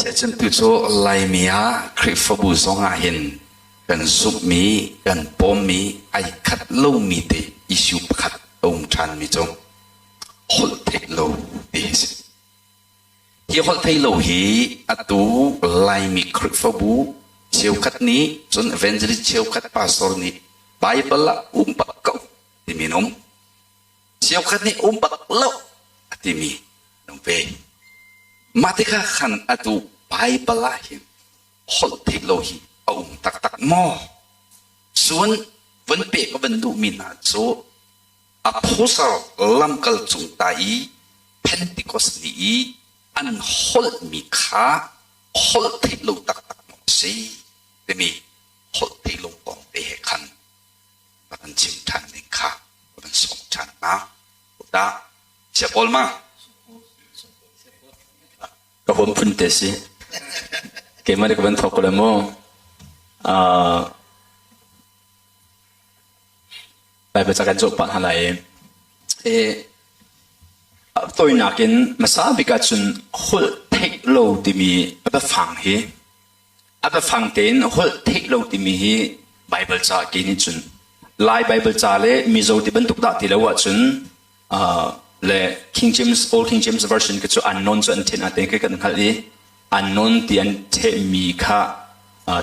Siacun tu cu Laimi ah Khrihfabu zong ah hin kan zumhmi, kan pawmmi ai khat lomi te issue pakhat a um ṭhanmi cu holh theih lo ti hi si. Hi holh theih lo hi atu Laimi Khrihfabu cheukhat nih cun evangelist cheukhat pastor nih Bible ah um bak ko timi an um. Cheukhat nih um bak lo a timi an um ve. Mah tikah khan atu Bible ah hin holh theih lo hi a um taktak maw? Cun van pek ka van duhmi hna cu apostle lamkal cung ta i Pentecost ni i an holhmi kha holh theih lo taktak maw a si timi holh theih lo kong te he khan va kan chim ṭhan ding kha ka van sawm ṭhan hna. Dah Chia Paul ma? Ka huam phun te si. Keimah nih ka van thawk ko le mu. Bible ca kan zoh pah hna lai i. Tawinak in hmasa bik ahcun holh theih lo timi a biafang hi a biafang tein holh theih lo timi hi Bible ca ke nih cun Lai Bible ca le Mizo ti bantuk dah ti lo ahcun le King James Old King James Version khi cu unknown cu an then ate khi kan hngalh i unknown ti an thehmi kha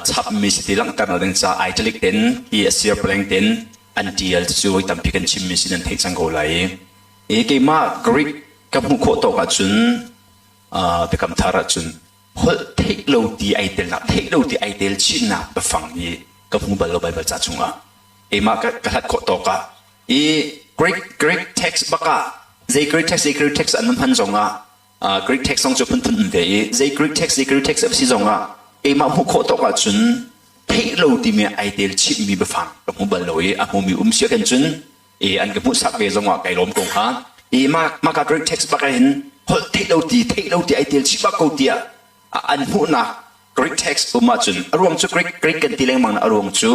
chapmi si ti langhter na ding ca italic ten hi a sir blank ten an tial cu voi tampi kan chimmi sin an theih cang ko lai i keimah Greek ka hmuh khawh tawk ahcun biakam thar ahcun holh theih lo ti ai telnak theih lo ti ai tel chinnak biafang hi ka hmu bal lo Bible ca chungah keimah ka hlat khawh tawk ah i Greek Greek text bakah zei Greek text zei Greek text an hman zongah Greek text zong cu phunphun um ve i zei Greek text zei Greek text a si zongah keimah hmuh khawh tawk ahcun theih lo timi ai tel chihmi biafang ka hmu bal lo i a hmumi um sia kan cun i an ka hmuhsak ve zongah kai lawm ko hnga i mah maka Greek text bak hin holh theih lo ti theih lo ti ai tel chih bak ko tiah an hmuhnak Greek text um ahcun a ruang cu Greek Greek kan ti lengmang na a ruang cu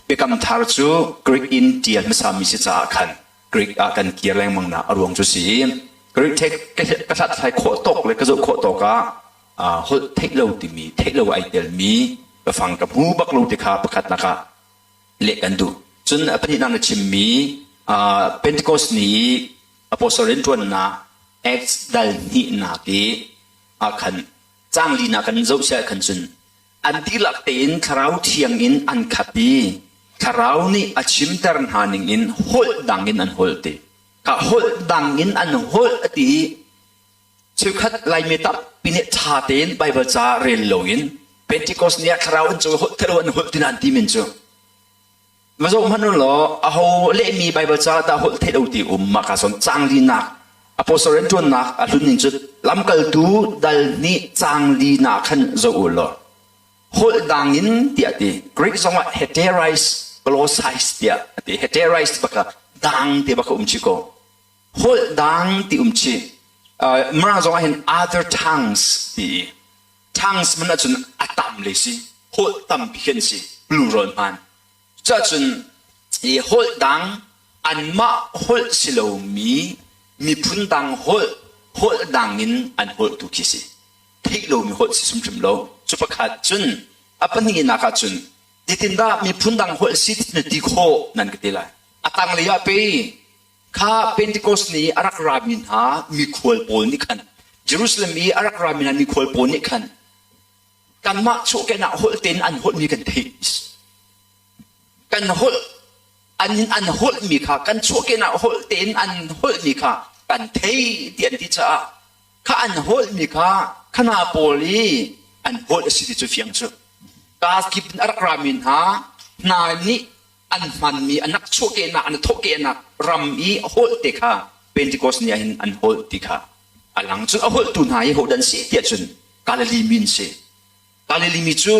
Biakam Thar cu Greek in ṭial hmasami si caah khan Greek ah kan kir lengmang nak a ruang cu si i Greek text ka hlathlai khawh tawk le ka zoh khawh tawk ah holh theih lo timi theih lo ai telmi biafang ka hmu bak lo ti kha pakhatnak ah leh kan duh. Cun a pahnihnak na chimmi Pentecost ni i apostle rianṭuannak Acts dal hnihnak i ah khan caang linak kan zoh siah khan cun an dihlak tein thlarau thiang in an khat i thlarau nih a chimter hna ning in holh dang in an holh ti ka holh dang in an holh a ti i cheukhat Laimi tampi nih ṭha tein Baibal ca rel loin Pentecost ni ah thlarau an cawi holh thelo an holh tina an ti men cu Va zoh hmanh u law aho lehmi Baibal ca dah holh theih lo ti um mah ka zawn caang linak apostle rianṭuannak a hlun ning cu lamkaltu dal hnih caang linak khan zoh u law holh dang in tiah ti Greek zong ah heterais glossais tiah a ti heterais baka dang ti baka um chih ko holh dang ti um chih Mirang zong ah hin other tongues ti i tongues man ahcun a tam le si holh tampi khi an si plural hman cuahcun i holh dang anmah holh si lomi miphun dang holh holh dang in an holh tu khi si theih lomi holh si hrimhrim lo cu pakhat cun a pahnihnak ah cun zeitindah miphun dang holh si na ti khawh nan ka ti lai a tanglei ah pe Kha Pentecost ni a rak rami hna mikhual pawl nih khan Jerusalem i a rak rami hna mikhual pawl nih khan kanmah chuahkehnak holh tein an holhmi kan theih. Kan holh an an holhmi kha kan chuahkehnak holh tein an holhmi kha kan thei ti an ti caah kha an holhmi kha khana pawl i an holh a si ti cu fiang cu. Kaa kip in a rak rami hna hna nih an hmanmi an rak chuahkehnak an thawhkehnak ram i holh te kha Pentecost ni ah hin an holh ti kha a lang cun a holhtu hna hi hodah an si tiah cun Galilee mi an si Galilee mi cu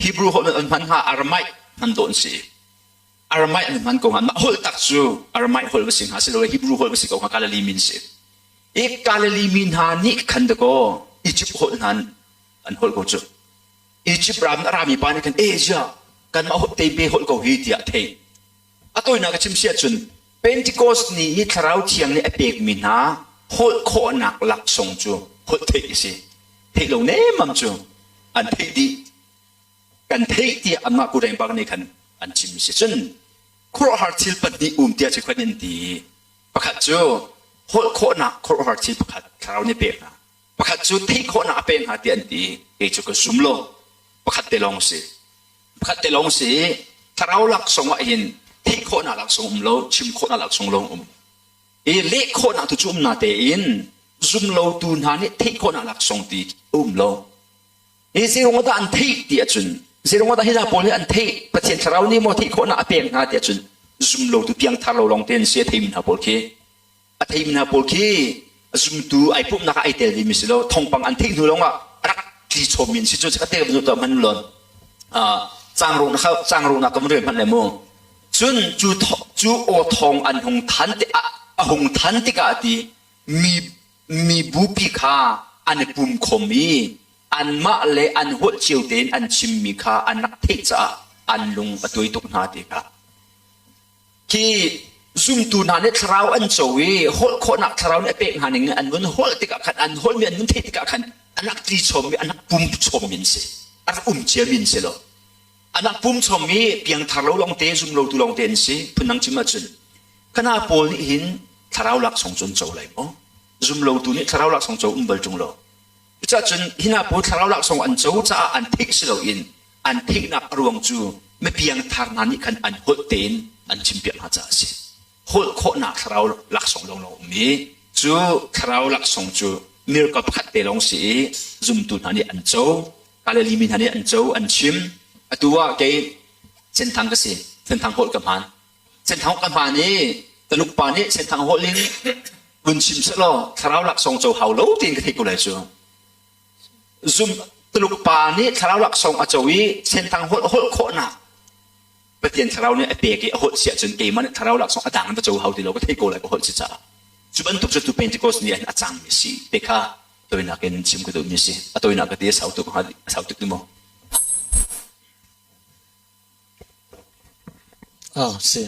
Hebrew holh an hman hnga Aramaic hman dawh an si Aramaic an hman ko hnga mah holh tak cu Aramaic holh va si hnga si lo Hebrew holh va si ko hnga Galilee mi an si i Galilee mi hna nih khan dakaw Egypt holh hna an holh ko cu Egypt ram a rami pa nih khan Asia kanmah holh te pe holh ko hi tiah a theih. A tawinak ka chim si ahcun Pentecost ni i Thlarau Thiang nih a pekmi hna holh khawhnak laksawng cu holh theih a si. Theih lo nemmam cu an theih dih. Kan theih tiah anmah Kureng bak nih khan an chim si. Cun khuaruahhar thil pahnih um tiah chikkhat in ti. Pakhat cu holh khawhnak khuaruahhar thil pakhat thlarau nih pek hna. Pakhat cu theih khawhnak a pek hna tiah an ti. Kei cu ka zum lo. Pakhat te lawng si. Pakhat te lawng si. Thlarau laksawng ah hin theih khawhnak laksawng um lo, chim khawhnak laksawng lawng um. I leh khawhnak tu cu um na tein zumlotu hna nih theih khawhnak laksawng ti a um lo. Hi zeiruang dah an theih ti ahcun zeiruang dah hi hna pawl nih an theih Pathian thlarau nih maw theih khawhnak a pek hna ti ahcun zumlotu piangthar lo lawng te an si a theimi hna pawl khi a theimi hna pawl khi zumtu ai pumhnak ah ai tel vemi si lo thawngpang an theih hnu lawngah a rak tli chawmmi an si cu ka te ka hman lon cangruhnak ka van rel hmanh le mu cun cu cu aw thawng an hung than ti a hung than tikah ti mi mi bupi kha an i pum khom i anmah le an holh cio tein an chimmi kha an rak theih caah an lung a tuai tuk hna ti kha khi zumtu hna nih thlarau an co i holh khawhnak thlarau nih a pek hna ning an vun holh tikah khan an holhmi an vun theih tikah khan an rak tli chommi an rak pum chommi an si a rak um ciami an si lo an rak pum chommi piangthar lo lawngte zum lotu lawngte an si phundang chim ahcun kana pawl nih hin thlarau laksawng cu an co lai maw zum lotu nih thlarau laksawng co um bal ṭung lo Cucaah cun hi hna pawl thlarau laksawng an co caah an theih si loin an theihnak a ruang cu mipiangthar hna nih khan an holh tein an chimpiak hna caah a si. Holh khawhnak thlarau laksawng lawnglawng um i cu thlarau laksawng cu miracle pakhat te lawng si i zumtu hna nih an co, Galilee mi hna nih an co, an chim. Atu ah kei Senthang ka si, Senthang holh ka hmaan. Senthang ka hmaan i Taluk pa nih Senthang holh in vun chim sehlaw thlarau laksawng co hau lo tiin ka theih ko lai cu. Zum Tuluk pa nih thlarau laksawng a co i Senthang holh holh khawhnak Pathian thlarau nih a pek i a holh si ahcun keimah nih thlarau laksawng a dang in va co hau ti lo ka theih ko lai ka holh si caah. Cu bantuk cu tu Pentecost ni ah hin a cangmi si te kha toinak in chim ka duhmi si. A toinak ka ti a sau tuk hnga a sau tuk ti maw? Ah si.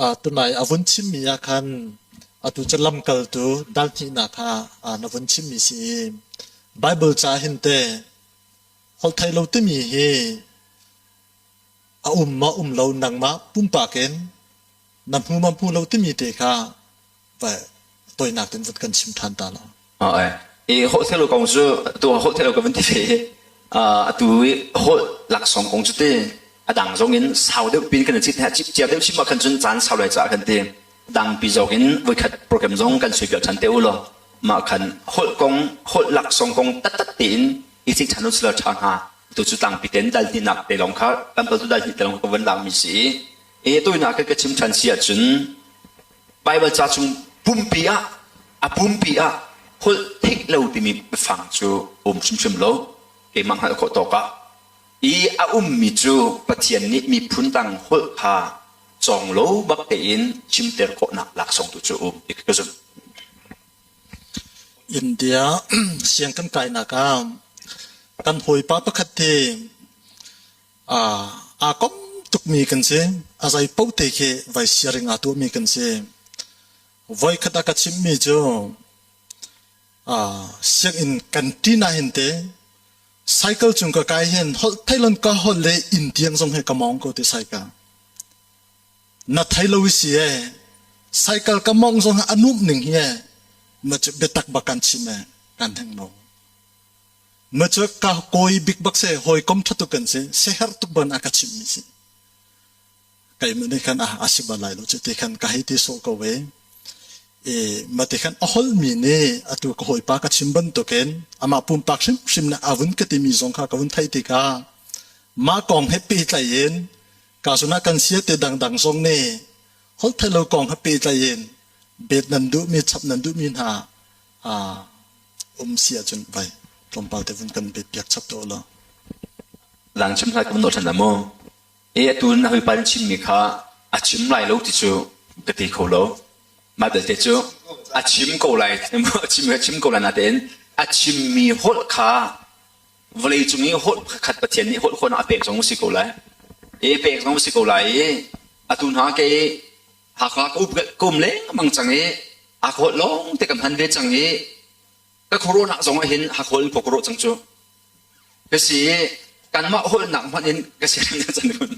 Ah tunai a vun chimmi ah khan atu cu lamkaltu dal hnihnak kha na vun chimmi si i Bible ca hin te holh thei lo timi hi a um ma um lo nangmah pumpak in na hmu ma hmu lo timi te kha va toinak in vun kan chim ṭhan ta law. Ai. I holh thei lo kong cu tu holh thei lo ka van ti ve. Atu i holh laksawng kong cu ti a dang zong in sau deuh pin kan cit cip cia deuh chim ah khan cun caan sau lai caah kan ti dangpi zong in voikhat program zong kan sui piak ṭhan te u law mah khan holh kong holh laksawng kong taktak tein i cik ṭhan u sila ṭha hnga tu cu tlangpi ten dal hnihnak te lawng kha kan tu dal hnih te lawng ka van lak mi si i tuinak ka chim ṭhan si ahcun Baibal ca chung pumpi ah a pumpi ah holh theih lo timi biafang cu um hrimhrim lo keimah hngalh khawh tawk ah i a ummi cu Pathian nih miphun dang holh kha cawng lo bak tein chimter khawhnak laksawng tu cu um ti ka zumh. India siang kan kainak ah kan hawipa pakhat te Aa kom tukmi kan si. A zei paoh te khi vai siaring aa tuahmi kan si. Voikhat a ka chimhmi cu sianginn kan ṭin ahhin te cycle cung ka kai hin holh theilon ka holh le inn tiang zong hi ka mawng ko ti cycle. Na thei lo i si ee. Cycle ka mawngh zong a nuamh ning hi ee. Na cu biatak bak kan chim ee. Kan heng lo. Ma cu ka kawi bik bak si hawikom ṭha tuk kan si siaherh tuk ban a ka chimhmi si keimah nih khan a si bal lai lo cu ti khan ka hei ti sawh ko ve i ma ti khan a holhmi nih atu ka hawipa ka chim bantukin amah pumpak hrimhrim nih a vun ka timi zong kha ka vun theih tikah mah kong he pehtlai in ka zun ah kan sia te dangdang zong nih holh theih lo kong he pehtlai in bet nan duhmi chap nan duhmi hna um si ahcun vai tlawmpal te vun kan bet piak chap te law. Lang chim hna kan ṭhan mu. E atu na hawipa in chimmi kha a chim lai lo ti cu ka ti kho lo. Mah belte cu a chim ko lai a chim a chim ko lai natein a chimmi holh kha vawlei cung i holh khat Pathian nih holh khawhnak a pek zong si ko lai. E pek zong si ko lai i atu hna ke Hakha ka um lengmang cang i aa ka holh lawng te ka hman ve cang i. Ka khuaruahnak zong ah hin Hakhawl in khua ka ruah cang cu. Ka si i kanmah holhnak hmanh in ka siarem na can hun.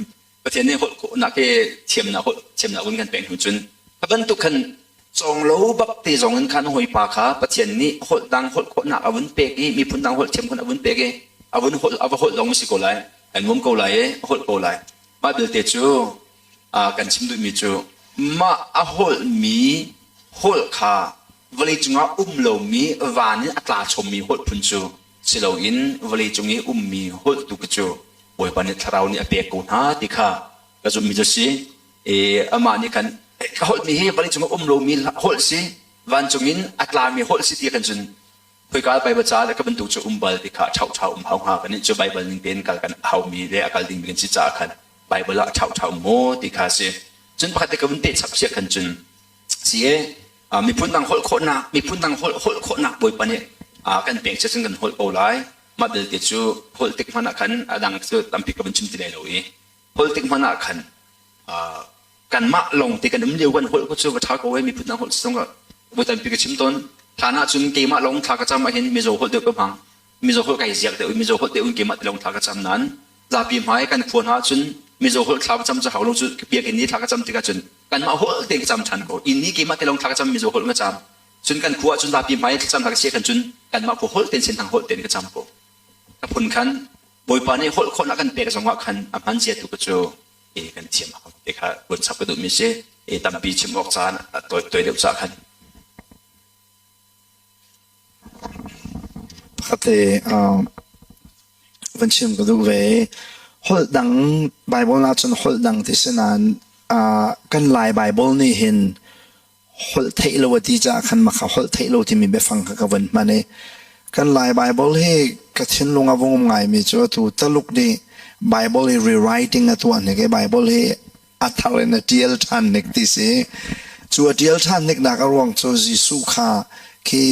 Pathian nih holh khawhnak he thiamnak holh thiamnak hun kan pek hnu cun kha bantuk khan cawng lo bak te zong in khan hawipa kha Pathian nih holh dang holh khawhnak a vun pek i miphun dang holh thiam khun a vun pek i a vun holh a va holh lawng si ko lai ai nuam ko lai i a holh ko lai. Mah belte cu kan chim duhmi cu mah a holhmi holh kha vawleicung ah um lomi van in a tla chommi holh phun cu si loin vawleicung i ummi holh tu khi cu Bawipa nih thlarau nih a pek ko hna ti kha ka zumhmi cu si. I amah nih khan ka holhmi hi vawleicung ah um lomi holh si vancung in a tlami holh si ti khan cun khoika Baibal ca le ka bantuk cu um bal ti kha a ṭha um hau hnga kan nih cu Baibal ning tein kal kan haumi le a kal dingmi kan si caah khan Baibal ah a ṭha um maw ti kha a si. Cun pakhat te ka vun peh chap sia khan cun si e miphun dang holh khawhnak miphun dang holh holh khawhnak Bawipa nih kan pek cun kan holh ko lai. Mah belte cu holh tik hmanh ah khan a dang cu tampi ka vun chim ti lai lo i holh tik hmanh ah khan kanmah lawng te kan um lio kan holh ko cu va ṭha ko e miphun dang holh zong voi tampi ka chim tawn. Hlan ah cun keimah lawng thla ka cam ahhin Mizo holh deuh ka hmang. Mizo holh kai ziak deuh i Mizo holh deuh in keimah te lawng thla ka cam nain zapi hmai kan khua hna ahcun Mizo holh thla ka cam cu hau lo cu biakinn i thla ka cam tikah cun kanmah holh tein ka cam ṭhan ko. Inn i keimah te lawng thla ka cam Mizo holh ka cam. Cun kan khua ahcun zapi hmai thlacam hna ka si khan cun kanmah khua holh tein Senthang holh tein ka cam ko. Ka phun khan Bawipa nih holh khawhnak kan pek zongah khan a hman zia tu ka cu e kan thiam hau te kha vun chap ka duhmi si. E tampi chim awk caan a toi toi deuh cah khan. Pakhat te van chim ka duh ve. Holh dang Bible ah cun holh dang ti si nain kan Lai Bible nih hin holh theih lo a ti caah khan mah kha holh theih lo timi biafang kha ka vun hman i kan Lai Bible hi ka thinlung a vung um ngaimi cu atu Taluk nih Bible hi rewriting a tuah hnik i Bible hi a thar in a ṭial ṭhan hnik ti si. Cu a ṭial ṭhan hniknak a ruang cu Jesuh kha khi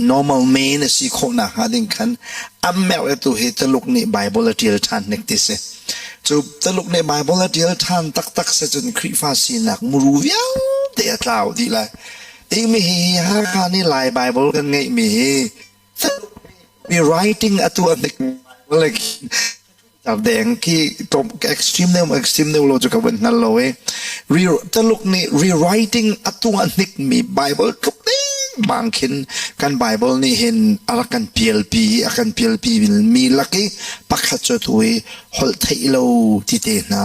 normal man a si khawhnak hnga ding khan a merh tu hi Taluk nih Bible a ṭial ṭhan hnik ti si. Cu Taluk nih Bible a ṭial ṭhan taktak si cun Khrihfa sinak muru vialte a tlau dih lai. Timi hi Hakha nih Lai Bible kan ngeihmi hi rewriting a tuah hnik like deng khi extreme deuh extreme deuh lo cu ka vun hngal lo i Taluk nih rewriting a tuah hnikmi Bible tluk ding bang khin kan Bible nih hin a rak kan pialpi a kan pialpi mi lak i pakhat cu tu i holh theih lo ti te hna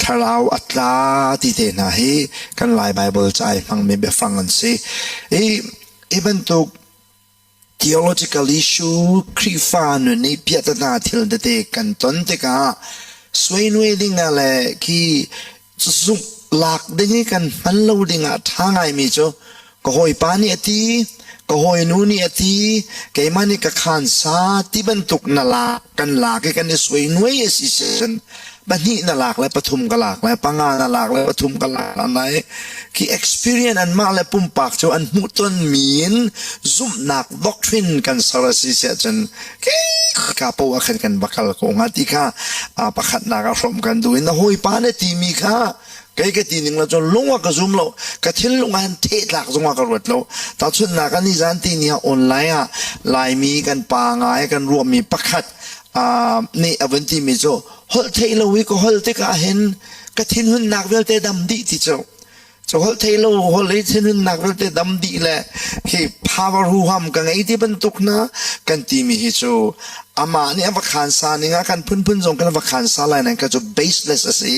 thlarau a tla ti te hna hi kan Lai Bible ca i hmangmi biafang an si i hi bantuk Theological issue Khrihfa nun i piahtana thil tete kan ton tikah suainue dingah le khi zumh lak ding i kan hman lo dingah ṭha ngaimi cu ka hawipa nih a ti, ka hawinu nih a ti, keimah nih ka khaan sa ti bantuk na lak kan lak i kan i suainuai a si cun pahnih na lak le pathum ka lak le panga na lak le pathum ka lak lai khi experience anmah le pumpak cu an hmuhton mi in zumhnak doctrine kan ser a si siah cun ka po ah khan kan va kal ko hnga ti kha pakhatnak ah hrawm kan duh in na hawipa na timi kha kei ka ti ning lo cun lung ah ka zum lo ka thinlung ah thehtlak zong ah ka ruat lo tahchunhnak ah nizan ti ni ah online ah laimi kan pa ngai kan ruahmi pakhat nih a vun timi cu holh theih lo i ka holh tikah hin ka thinhunnak vialte dam dih ti cu cu holh theih lo holh i thinhunnak vialte dam dih le khi power huham ka ngei ti bantuk hna kan timi hi cu amah nih a va khan sa ning ah kan phunphun zong kan va khan sa lai nan ka cu baseless a si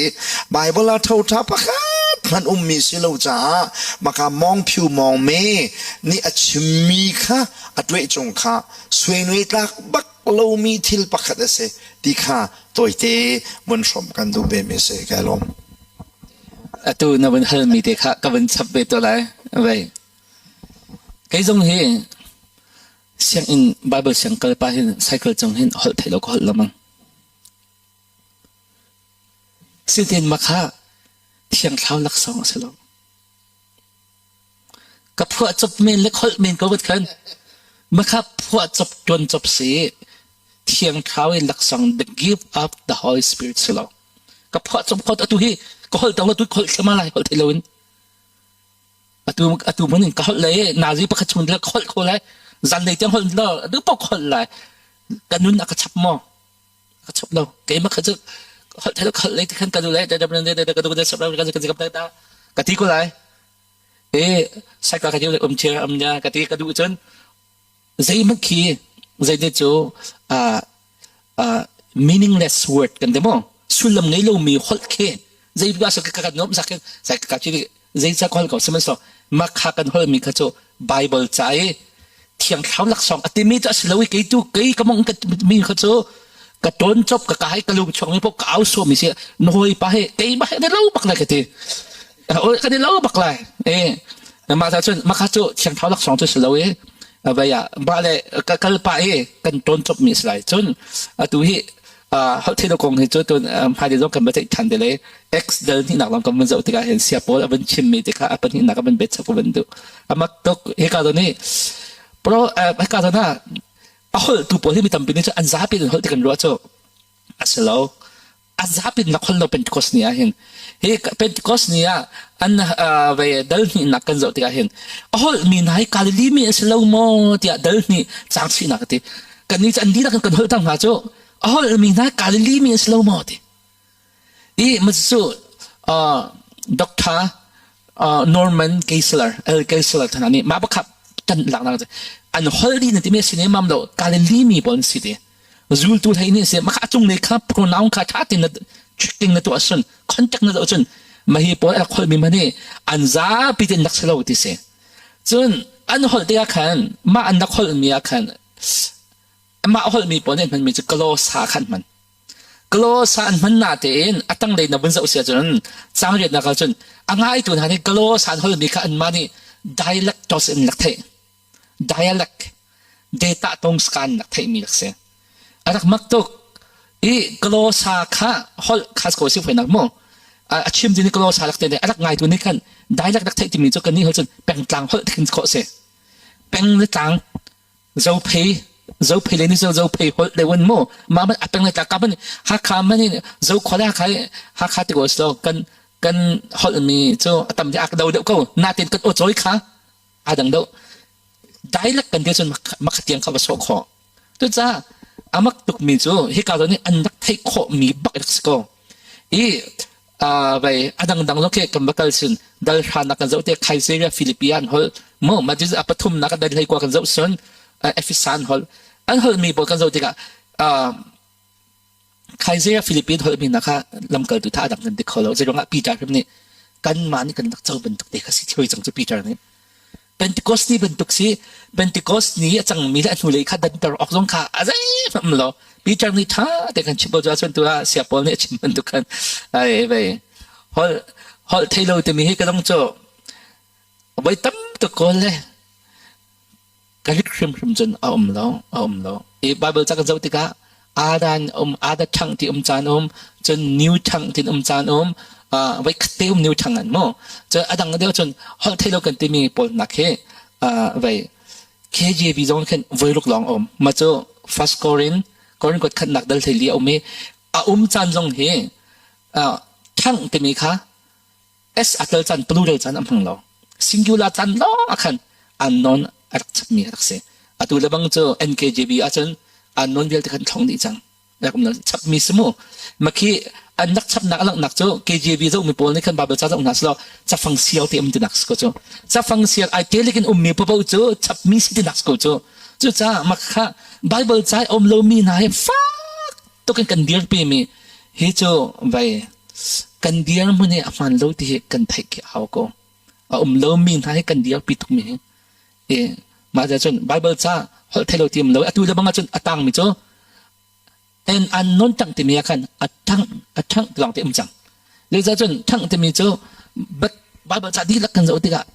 Bible ah ṭhoṭha pakhat hmanh ummi si lo caah maka mawng phiu mawng me nih a chimmi kha a tueh cung kha suainui tlak bak lomi thil pakhat a si ti kha tawite vun hrawmh kan duh ve mi si kai lawm. Atu na vun halmi te kha ka vun chap ve to lai. Vei. Kei zong hi sianginn Bible siang kal pa hin cycle cung hin holh thei lo ka holh lamang. Sitin makha thiang thlau laksawng a si lo. Ka phuahcop men le kholh men ko vat khan. Makha phuahcop ṭuancop si Thiang Thlarau i laksawng the gift of the Holy Spirit si lo. Ka phuahcop khot atu hi ka holh tang lo tu holh thlama lai holh thei loin. Atu atu mun in ka holh lai nazi pakhat chung le ka holh kho lai. Zanlei tiang holh lo du pok holh lai. Ka nun a ka chap maw? Ka chap lo. Keimah kha cu holh thei lo holh lei ti khan ka du lai da da da ka du da sap ka ka ka da ka ti ko lai. E saika ka ti um chia um nya ka ti ka du cun zeihmanh khi zei ne cu meaningless word kan ti maw sullam ngei lomi holh khi zei ba sa ka kan nom sak sai ka chi zei ca holh ko sihmanhsehlaw makha kan holh mi kha cu bible ca i thiang thlarau laksawng a timi cu a si lo i kei tu kei ka mong ka mi kha cu ka ton chop ka kai ka lung chuak mi pok ka au so mi si na hoi pa he kei ma he ne lo bak lai ka ti kan i lo bak lai eh mah ta cun makha cu thiang thlarau laksawng cu si lo i vai ah ba le ka kal pa i kan ton chop mi si lai cun atu hi holh thei lo kong hi cu tun hmailei zong kan va ceih than te le x dal hnih nak lam kan van zoh tikah hin sia pawl a van chim mi te kha a pahnih nak a van bet chap van duh amak tuk hika zawn hi pro hika zawn ah a holh tu pawl hi mi tampi nih cu an zapi in holh ti kan ruah cu a si lo a zapi in nak holh lo Pentecost ni ah hin hi Pentecost ni ah an ve dal hnih nak kan zoh tikah hin a holh mi hna hi Galilee mi a si lo maw tiah dal hnih cang chihnak a ti kan nih cu an dihlak in kan holh tang hna cu a holh mi hna Galilee mi a si lo maw ti i macu Dr. Norman Geisler L Geisler thana nih mah pakhat kan lak nak an holh dih na timi sin mam lo Galilee mi pawl an si ti zultu hlei nih si maka cung ne kha pronoun kha tha tin na checking na tuah sun contact na zoh cun mahi pawl a rak holh mi mani an zapi tin nak si lo ti si cun an holh tikah khan mah an rak holh mi ah khan mah holh mi pawl nih an hman mi cu glosa khan hman glosa an hman na tein a tanglei na vun zoh sia cun cangriat nak ah cun a ngaitu hna nih glosa an holh mi kha an mah nih dialectos in rak theih dialect data tong scan rak theih mi rak si a rak mak tuk i glosa kha holh khas ko si nak mu a chim ti ni glosa rak te a rak ngaitu nih khan dialect rak theih timi cu kan nih hol cun pengtlang holh khin khawh si peng le tlang Zophei Zophei le ni zo Zophei holh le un mu ma man apeng le tlak ka man Hakha man in Zokhua le Hakha Hakha ti ko so kan kan holh mi cu atam di ak do deuh ko natin kan aw kha adang do dialect kan ti cun makhatiang kha va so kho tu ca amak tuk mi cu hika zo nih an rak theih khawh mi bak rak si ko i vai adang dang lo ke kan va kal sin dal hra nak kan zoh te Kaiseria Philippian hol mo ma dis a pathum nak dal hlei kwa kan zoh sun Ephesan hol an hol mi pawl kan zoh tikah Kaiseria Philippine hol mi na kha lamkal tu tha adang kan dik kho lo zeiruangah Peter hrim nih kan mah nih kan rak co bantuk te kha si thioi cang cu Peter nih Pentecost ni bantuk si Pentecost ni a cangmi le a hnulei kha danter awk zong kha a zeihmanh lo Peter nih ṭha te kan chim ko cu ahcun tu ah sia Paul nih a chim bantuk khan ai vei holh holh thei lo timi hi ka dong cu voi tam tuk kawl le ka rik hrimhrim cun a um lo a um lo i Bible ca kan zoh tikah adan um ada ṭhang ti um caan um cun new ṭhang tin um caan um voi khat te um new ṭhang an mu cun adang deuh cun holh thei lo kan timi pawl nak hi vai KJV zong khin voi ruk lawng um ma cu first Korin Korin kot khat nak dal thei li a um i a um caan zong hi ṭhang timi kha S a tel caan plural caan a hmang lo. Singular caan lawng ah khan unknown a rak chapmi a rak si. Atu le bang cu NKJV ahcun unknown vialte khan thlong dih cang. Rak um lo chapmi si mu. Makhi an rak chapnak a langhnak cu KJV zohmi pawl nih khan Bible ca zoh hna selaw cafang sial te um tinak si ko cu. Cafang sial ai telik in ummi paoh cu chapmi si tinak si ko cu. Cucaah makha Bible ca i um lomi hna hi fak tuk in kan dirpi mi hi cu vai kan dirhmun hi a hmaan lo ti hi kan theih khi a hau ko. A um lomi hna hi kan dirpi tuk mi hi. I mah cun Bible ca holh thei lo ti um lo atu le bang ahcun a tang mi cu en an non tang timi ah khan a thang a thang lawng te um cang. Zeicah cun thang timi cu Bible ca dihlak kan zoh tikah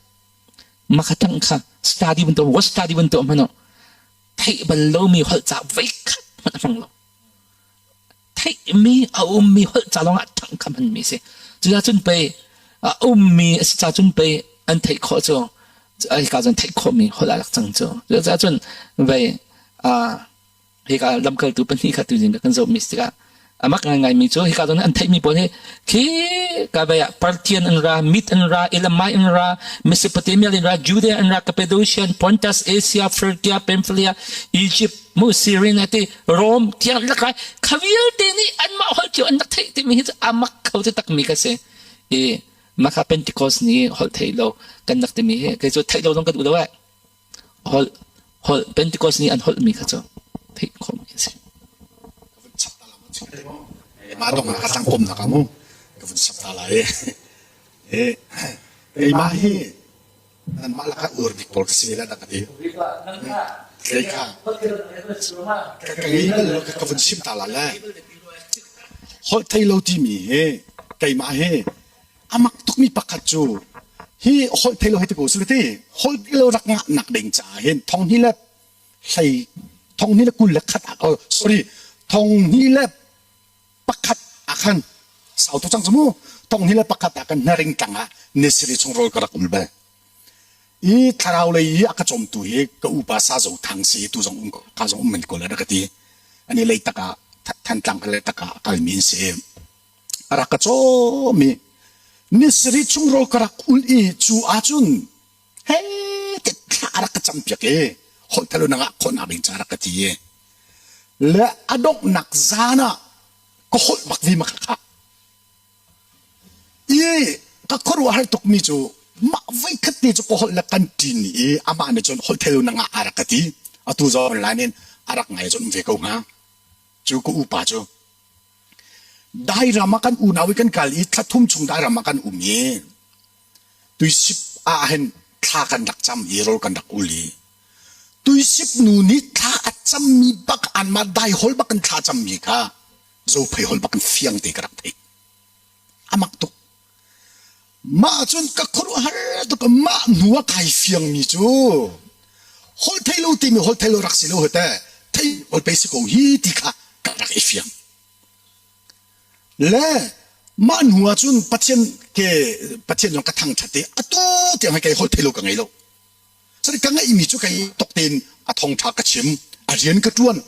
makha thang kha study bantuk watch study bantuk hmanh theih bal lomi holh ca voikhat hmanh a hmang lo. Theihmi a ummi holh ca lawngah ṭhangh kha hmanmi si. Cucaah cun pei a ummi a si ca cun pei an theih khawh cu hika cun theih khawhmi holh ah rak cang cu. Cucaah cun vei hika lamkaltu pahnih kha tuzing kan zohmi si tikah. Amak ngaingai mi cu hika zawn an theihmi pawl hi khi ka vai ah Parthian an ra, Mid an ra, Elamite an ra, Mesopotamia an ra, Judea an ra, Cappadocian, Pontus, Asia, Phrygia, Pamphylia, Egypt, mu Syrian ati Rome tiang lak lai kha vialte nih anmah holh cio an rak theih timi hi cu amak kho te takmi ka si. I maka Pentecost ni holh thei lo kan rak timi hi kei cu theih lo zong ka duh lo eh. Holh holh Pentecost ni an holh mi kha cu theih khawh mi a si. Mah dong ah ka tlang kom nak mu ka vun sap ta lai e keimah hi nanmah lakah ur bik pawl ka si la ka ti kei kha ka ka ngei bal lo ka vun chim ta la le holh thei lo timi hi keimah hi amak tukmi pakhat cu hi holh thei lo hi ti ko su ti holh lo rak ngah nak ding caah hin thong hi le hlei thong ni le 21 ah oh sorry thong ni le pakhat ah khan sau tu cang cu mu thong ni le pakhat ah kan hnaring tlang ah nisiri chung rawl ka rak ul bal i thlarau lei i a ka cawmtu hi ka upa sa zo thang si tu zong um ka zong um men ko la ka ti ani lei tak ah thantlang ka lei tak ah kalmi in si a rak ka cawm i nisiri chung rawl ka rak ul i cu ahcun he te thla a rak ka campiak i holh thalo na ngah khawh nak ding ca rak ka ti i le a donghnak zan ah ka holh bak vi ma kha i ka khuaruahhar tukmi cu mah voikhat te cu ka holh le kan ṭin i amah nih cun holh thelo na ngah a rak ka ti atu zong online in a rak ngai cun um ve ko hnga cu ka upa cu Dairam ah kan unau i kan kal i thla thum chung dairam ah kan um i tuisip ah hin thla kan rak cam i rawl kan rak ul i tuisip nu nih thla a cammi bak anmah dai hol bak in thla cammi kha zophei hol bak in fiang te ka rak theih a mak tuk mah cun ka khuaruahhar tuk mah hnu ah kai fiangmi cu holh thei lo timi holh thei lo rak si lo hete thei hol pe si ko hi ti kha ka rak i fiang Le mah hnu ah cun Pathian ke Pathian zong ka thangṭhat i atu tiang hi kei holh thei lo ka ngei lo. Cun ka ngeihmi cu kei tok tein a thawngṭha ka chim, a rian ka ṭuan.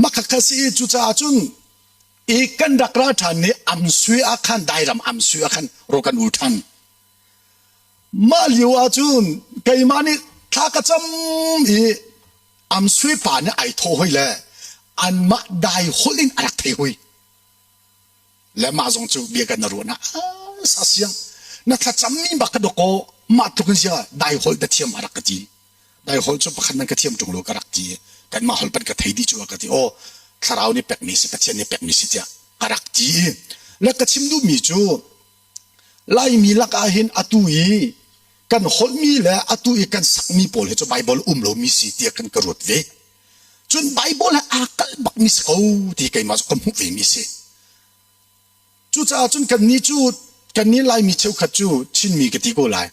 Mah khakha si i cucaah cun i kan rak ra ṭhan ni Amsui ah khan Dairam Amsui ah khan ro kan ul ṭhan. Mah lio ah cun keimah nih thla ka cam i Amsui pa nih ai thawh hoi le anmah dai holh in a rak thei hoi. Le mah zong cu bia kan ruah na sa siang na thlacammi bak ka dawkaw mah tluk in sia dai holh na thiam a rak ka ti. Dai holh cu pakhat man ka thiam ṭung lo ka rak ti. Kanmah holh pan ka thei dih cu a ka ti. Aw thlarau nih pekmi si Pathian nih pekmi si tiah ka rak ti. Le ka chim duhmi cu Laimi lakah hin atu i kan holhmi le atu i kan sakmi pawl hi cu Baibal um lomi si tiah kan ka ruat ve. Cun Baibal he aa kalh bakmi si ko ti keimah cu ka hmuh vemi si. Cucaah cun kannih cu kannih Laimi cheukhat cu Chinmi ka ti ko lai.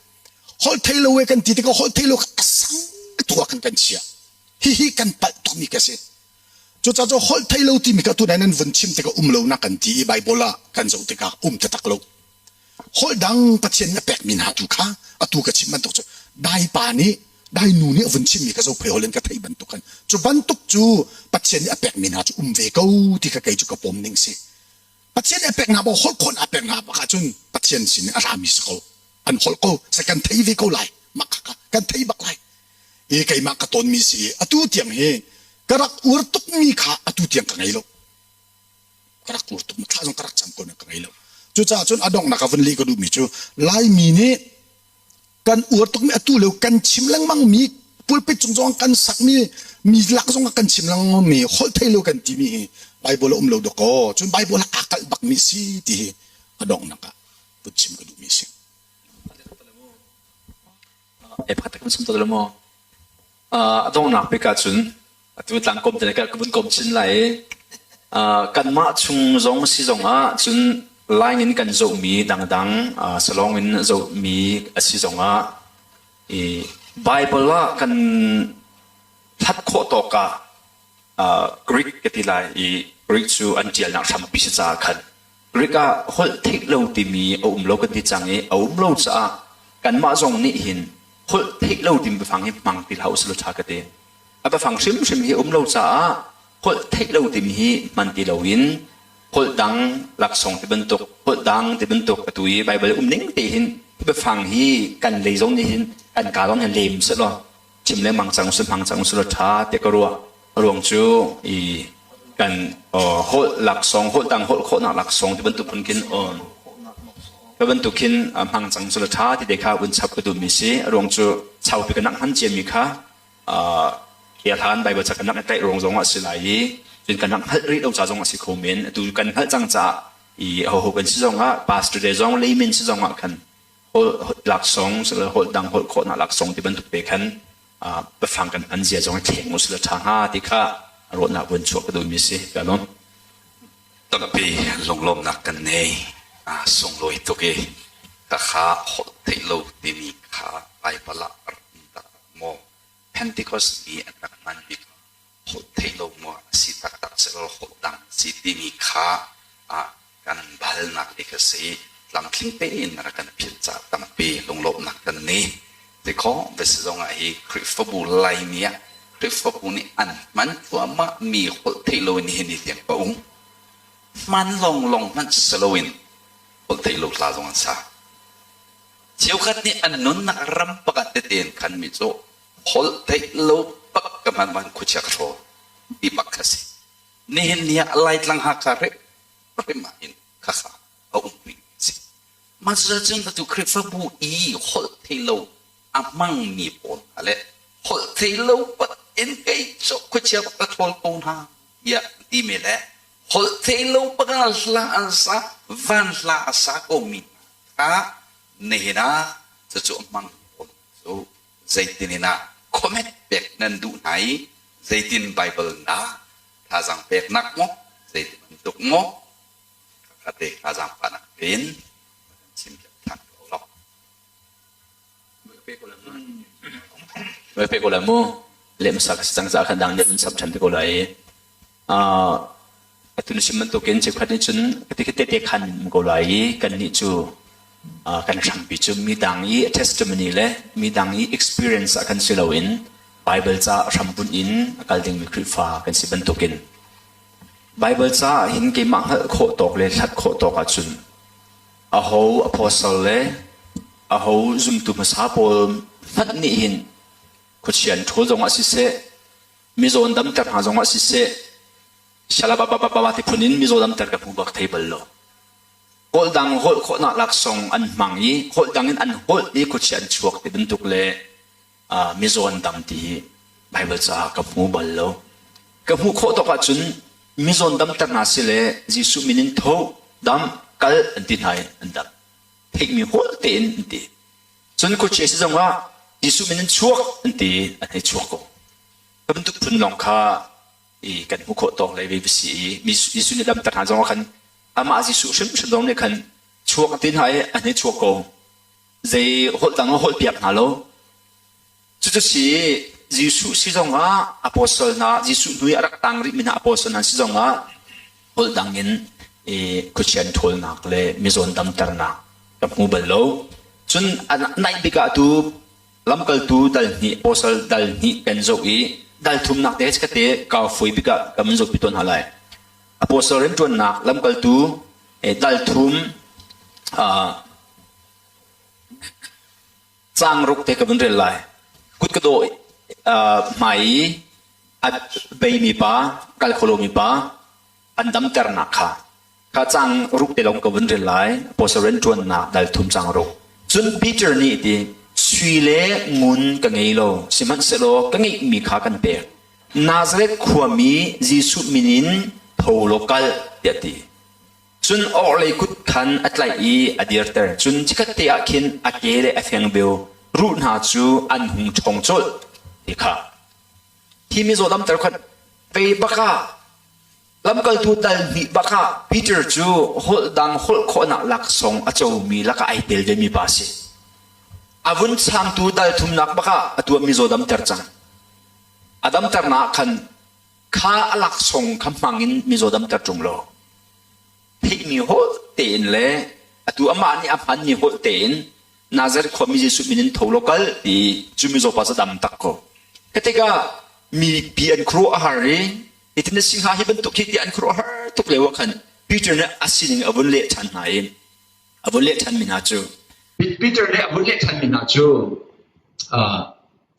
Holh thei lo e kan ti tikah holh thei lo kha a sang tuk ah khan kan chiah. Hihi kan palh tukmi ka si. Cucaah cu holh thei lo timi kha tunai nan vun chim tikah um lo na kan ti i Baibal ah kan zoh tikah um taktak lo. Holh dang Pathian nih a pekmi hna tu kha atu ka chim bantuk cu dai pa nih dai nu nih a vun chimmi kha zophei holh in ka theih bantuk khan cu bantuk cu Pathian nih a pekmi hna cu um ve ko ti kha kei cu ka pom ning si. Pathian nih a pek hna bak holh khon a pek hna bak ahcun Pathian sin in a rami si ko. An holh ko sa kan thei ve ko lai. Mah kha kan thei bak lai. I keimah ka tawnmi si i atu tiang hi ka rak ur tukmi kha atu tiang ka ngei lo. Ka rak ur tuk thla zong ka rak cam ko na ka ngei lo. Cucaah cun a donghnak ah vun leh ka duhmi cu Laimi nih kan uar tukmi atu lio kan chim lengmangmi pulpit cung zong kan sakmi mi lak zong ah kan chim lengmangmi holh thei lo kan timi hi Bible a um lo dawkaw cun Bible ah aa kalh bakmi si ti hi a donghnak ah vun chim ka duhmi a si. E pakhat kan sum to maw? A donghnak bik ahcun atu tlangkom te ka vun kom chin lai i kanmah chung zong si zong ah cun line in kan zohmi dangdang salong in zohmi a si zong ah i Bible ah kan hlat khawh tawk ah Greek ka ti lai i Greek cu an ṭialnak hrampi si caah khan Greek ah holh theih lo timi a um lo kan ti cang i a um lo caah kanmah zong nih hin holh theih lo timi biafang hi hmang ti hlah usih law ṭha ka ti. A biafang hrimhrim hi um lo caah holh theih lo timi hi hman ti loin. Holh dang laksawng ti bantuk, holh dang ti bantuk atu i Baibal um ning te hin hi biafang hi kan lei zong nih hin kan kaa zong hin lem sehlaw chim lengmang cang usih hmang cang usih law ṭha tiah ka ruah. A ruang cu i kan holh laksawng, holh dang holh khawhnak laksawng ti bantuk phun khin ka bantuk khin hmang cang usih law ṭha ti te kha vun chap ka duhmi si. A ruang cu chaupi ka nak hman ciami kha Kia hlan Baibal ca kan rak i tlaih ruang zong ah a si lai i cun kan rak hngalh rih lo ca zong a si kho men. Atu kan hngalh cang caah i hoho kan si zong ah pastor te zong layman si zong ah khan holh laksawng holh dang holh khawhnak laksawng ti bantuk te khan biafang kan hman zia zong i thleng usila ṭha hnga ti kha ruahnak vun chuah ka duhmi si. Ka lawm. Tampi lunglawmnak kan nei. Sunglawi tuk i khakha holh theih lo timi kha Baibal ah rak um taktak maw? Pentecost ni an rak hman bik holh theih lo maw a si taktak sehlaw holh dang si timi kha kan balnak te kha si tlamtling tein rak kan philh caah tampi lunglawmhnak kan nei. Tikhaw va si zong ah hi Khrihfabu Laimi ah Khrihfabu nih an hman thluahmah mi holh theih lo in nihin ni tiang ka um. Hman lawnglawng hmanh si loin holh theih lo hla zong an sa. Cheukhat nih an nunnak ram pakhat tete in khan mi cu holh theih lo bak ka hman van khuachia ka hraw ti bak kha si. Nihin ni ah Laitlang Hakha hrimhrim ah hin khakha a um rih si. Mah cucun atu Khrihfabu i holh thei lo a hmangmi pawl hna le holh thei lo pat in kei cu khuachia bak ka ṭhawl ko hna tiah an timi le holh thei lo bak ah hla an sa van hla a sa komi hna kha nihin ah cucu a hmangmi pawl cu zeitin in ah comment pek nan duh hna i zeitin Baibal na thazaang peknak maw zeitin bantuk maw Khate thazaang tein chim than ko lo. Mai pe ko lai mu lem sak cang za khan dang lem sap than te ko lai. Atu na sim bantukin cheukhat nih cun ti te te khan ko lai i kan nih cu kan hrampi cu midang i testimony le midang i experience ah kan si loin Bible ca hrambunh in a kal dingmi Khrihfa kan si bantukin Baibal caah hin keimah hngalh khawh tawk le hlat khawh tawk ahcun aho apostle le aho zumtu hmasa pawl hmanh nih hin khuachia an ṭhawl zongah siseh, mizaw an damter hna zongah siseh, shalababababa ti phun in mizaw damter ka hmu bak thei bal lo. Holh dang holh khawhnak laksawng an hmang i holh dang in an holh i khuachia an chuak ti bantuk le mizaw an dam ti hi Baibal caah ka hmu bal lo. Ka hmuh khawh tawk ahcun mizaw an damter hna si le Jesuh min in tho, dam, kal an ti hna i an dam. Theihmi holh tein an ti. Cun khuachia si zongah Jesuh min in chuak an ti i an hei chuak ko. Ka bantuk phun lawng kha i kan hmuh khawh tawk le ve si i Jesuh nih damter hna zongah khan amah Jesuh hrimhrim zong nih khan chuak an ti hna i an hei chuak ko. Zei holh dang a holh piak hna lo. Cucu si Jesuh si zongah apostle hna Jesuh hnu i a rak tang rihmi hna apostle hna si zongah holh dang in i khuachian ṭhawlnak le mizawn damternak ka hmu bal lo. Cun a naih bik ah tu lamkaltu dal hnih apostle dal hnih kan zoh i dal thumnak te ka te kaa fawi bik ah ka mun zohpi tawn hna lai. Apostle rianṭuannak lamkaltu dal thum Caang ruk te ka vun rel lai. Kut ka dawh hmai i a beimi pa, kal kho lomi pa an damternak kha kha caang ruk te lawng ka vun rel lai. Apostle rianṭuannak dal thum caang ruk. Cun Peter nih ti sui le ngun ka ngei lo, sihmanhsehlaw ka ngeihmi kha kan pek. Nazareth khuami Jesuh min in tho law kal tiah a ti. Cun orhlei kut khan a tlaih i a dirter. Cun chikkhatte ah khin a ke le a fengbeu ruh hna cu an hung ṭhawng colh ti kha. Hi mizaw damter khat ve bak ah lamkaltu dal hnih bak ah Peter cu holh dang holh khawhnak laksawng a comi lakah ai tel vemi pa a si. A vun changtu dal thumnak bak ah atu ah mizaw damter cang. A damternak ah khan kha a laksawng kha hmang in mizaw damter ṭung law theihmi holh tein le atu amah nih a hmanmi holh tein Nazareth khuami Jesuh min in tho law kal ti cu mizaw pa cu dam tak ko. Ka tikah mipi an khuaruah a har i hitin na si hnga hi bantuk hi tiah an khuaruah har tuk lio ah khan. Peter nih a sining a vun leh ṭhan hna i a vun leh ṭhanmi hna cu Peter nih a vun leh ṭhanmi hna cu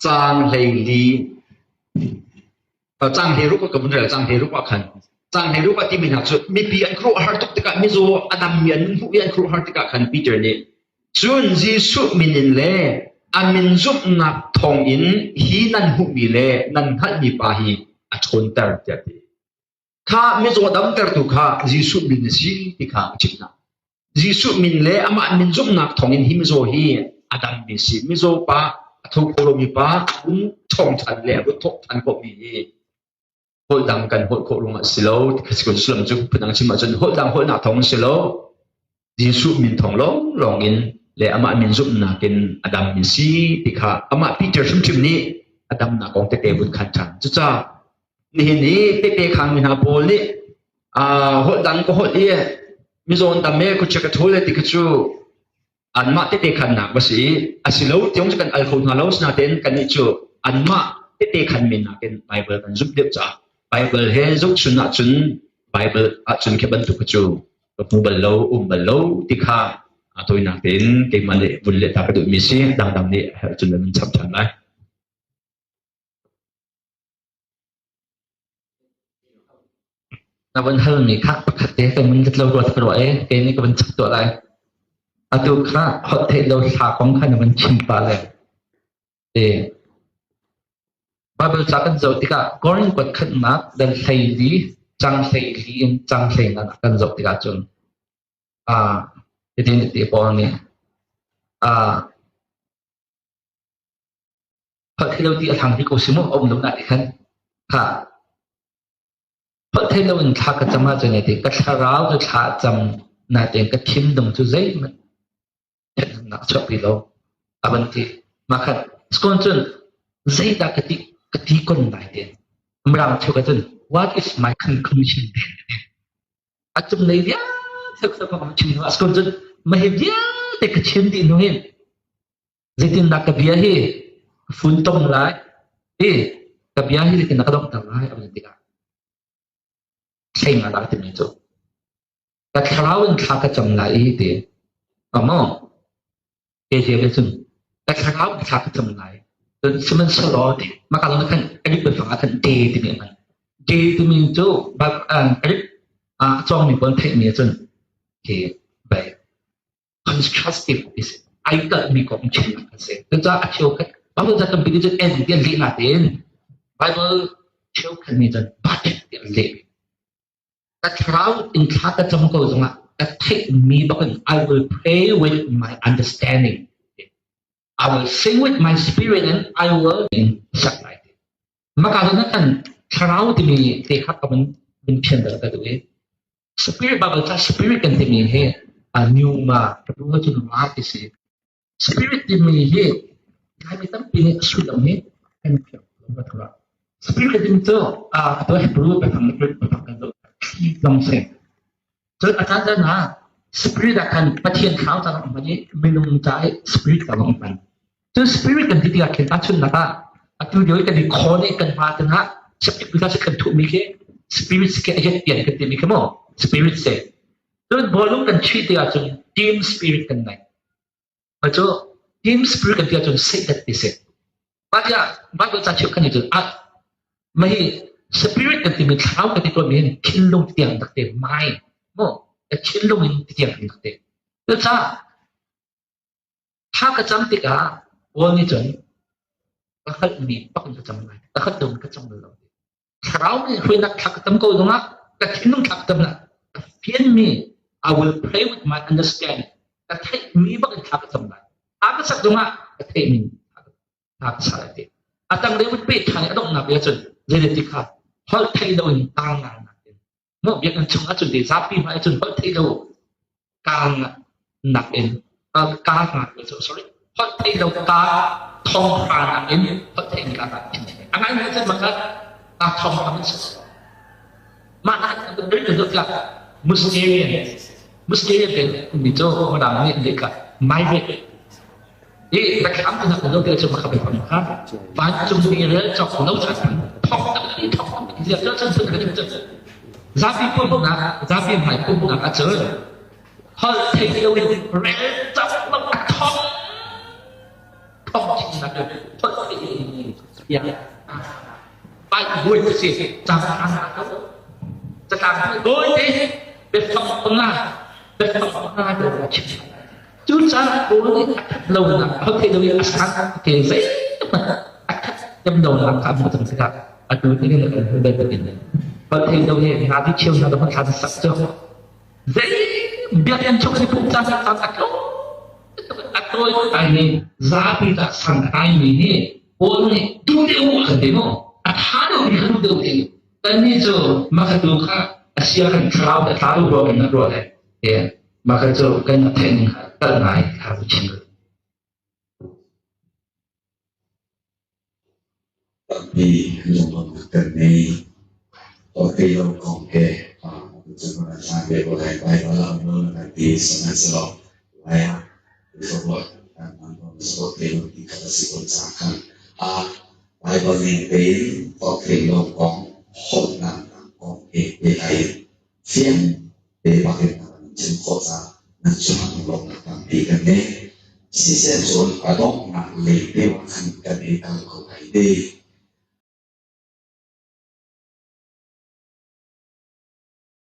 caang 14 caang 16 ka vun rel caang 16 ah khan caang 16 ah timi hna cu mipi an khuaruahhar tuk tikah mizaw a dammi an hmuh i an khuaruahhar tikah khan Peter nih cun Jesuh min in le a min zumhnak thawngin hi nan hmuhmi le nan hngalhmi pa hi a ṭhawnter tiah a ti. Kha mizaw damtertu kha Jesuh min a si ti kha a chimh hna. Jesuh min le amah min zumhnak thawngin hi mizaw hi a dammi a si. Mizaw pa a tho kho lomi pa a vun ṭhawng ṭhan le a vun thawk ṭhan khawhmi hi holh dang kan holh khawh ruangah a si lo. Sullam cu phundang chim ahcun holh dang holhnak thawng a si lo. Jesuh min thawng lawnglawng in le amah min zumhnak in a dammi si ti kha amah Peter hrimhrim nih a damnak kong tete vun khan ṭhan. Cucaah nihin i tehte khangmi hna pawl nih holh dang ka holh i mizawn dam e khuachia ka ṭhawl e ti kha cu anmah tehte khannak va si i a si lo tiang cu kan al kho hna lo sinain kannih cu anmah tehte khan men nakin Baibal kan zumh deuh caah Baibal he zohchun ahcun Baibal ahcun khi bantuk kha cu ka hmu bal lo um bal lo ti kha a tawinak tein keimah nih vun leh ta ka duhmi si dangdang nih herh cun nan chap ṭhan lai. Na van halmi kha pakhat te ka mun let lo ruat ka ruah i kei nih ka van chap tuah lai. Atu kha holh theih lo thla kong kha na van chim pah le. E Bible ca kan zoh tikah Korin kuat khatnak dan 14 cang 14 in cang 15 kan zoh tikah cun ah hitin ti Paul nih ah holh theih lo ti a thang hi ko si mu a um lo na ti khan kha holh theih lo in thla ka cam ahcun ti ka thlarau cu thla cam natein ka thinlung cu zeihmanh ṭhathnemnak a chuahpi lo a van ti. Mah khan skon cun zeidah ka ti ka ti kon lai ti. Mirang cheu ka cun what is my conclusion a cunglei vialte ka ka chim hnu ah skon cun mah hi vialte ka chim dih hnu hin zeitindah ka bia hi ka funtom lai i ka bia hi zeitindah ka donghter lai a van tikah thleng a rak timi cu ka thlarau in thla ka cam lai i ti maw KJV cun ka thlarau in thla ka cam lai cun sihmanhsehlaw ti maka lung khan Greek biafang ah khan de timi a hman de timi cu Greek a cawngmi pawl theihmi cun khi bai contrastive ti si ai kalhmi kong chimnak a si cucaah a cheukhat Bible ca tampi nih cun en ti an leh natein Bible cheukhat nih cun but ti an leh Ka thlarau in thla ka cam ko zongah ka theihmi bak in I will pray with my understanding. I will sing with my spirit and I will sak lai. Maka na kan thlarau timi te kha ka van van phian dal ka duh i spirit Bible ca spirit kan timi hi a pneuma ka cu ma ti si Spirit timi hi Laimi tampi nih a sullam hi kan fiang lo ka thura. Spirit timi cu a tu Hebrew biafang le Greek biafang kan zoh thli zong si. Cun a caan caan ah spirit ah khan Pathian thlarau ca zong hman i minung ca i spirit ca zong hman. Cun spirit kan ti tikah khin tahchunhnak ah atu lio i kan i khawn i kan hma tin ah septic kan kan thuhmi khi spirit khi a yet pian kan timi khi mu spirit si. Cun bawlung kan chuih tikah cun team spirit kan nei. Cu team spirit kan ti ahcun Satan ti si. Mah tiah Bible ca cheu kan nih cun ah mah hi spirit kan timi thlarau kan ti tawnmi hin thinlung tiang rak te mind mu thinlung in tiang kan rak te. Cucaah thla ka cam tikah Paul nih cun ka hngalhmi bak in ka cam lai. Ka hngalh lo ka cam lo. Thlarau nih hruainak thla ka cam ko zongah ka thinlung thla ka cam lah ka fianmi I will pray with my understanding. Ka theihmi bak in thla ka cam lai. Thla ka sak zongah ka theihmi thla ka sa lai ti. A tanglei vun peh ṭhan i a donghnak bia cun zeidah kha holh theih loin kaa ngang nak in no biakinn chung ahcun te zapi hmai ahcun holh theih lo kaa nak in kaa ngak sorry holh theih lo kaa thong hra nak in holh theih in kaa ngak a ngai ngai cun maka kaa thong hra man si mah na kan kan dot la Muslim Muslim te mi cu madang nih an ka mai ve i biathlam tu nak lo te cu maka be kha vancung mi rel chok lo chan thok tak ti thok ti chan chan chan chan. Zapi pumhnak, zapi hmai pumhnak ahcun holh theih loin rel cak lo a thong thong chimnak in holh theih in tiang pai buai si cang catlang dawi te biafang nga biafang nga te chim. Cucaah Paul nih a ṭhat lonak holh theih lo i a sang te zeihmanh a ṭhat lem lonak kha a hmuh cang tikah atu nih hin kan hmuh bantukin holh theih lo hi ngaknu cheu hna zong thla sak cu zei biakinn chung i pumh caan caan a tlawm a tawi ai ni zapi ta sang ai mi nih Paul nih duh deuh a kan ti mu a ṭha deuh mi kha duh deuh ti kannih cu maka tu kha a sia kan thlarau le thlarau ruah kan ruah le mah kha cu kan theih ning kha tal ngai kha ku chim. Tampi lunglawmhnak kan ngei. Holhtheihlo kong he cun kan hlan ve ko lai. Baibal ah um lo na kan ti. Sihmanhsehlaw lai ah Khrihfabu kan hman tawn holhtheihlo ti kha a si ko caah khan Baibal ning tein holhtheihlo kong, holhnak kong he pehtlai in fiang te bak in a kan chim khawh caah nan cungah lunglawmhnak tampi kan ngei. Siseh cun a donghnak lei deuh ah khan kan i kal ko lai te.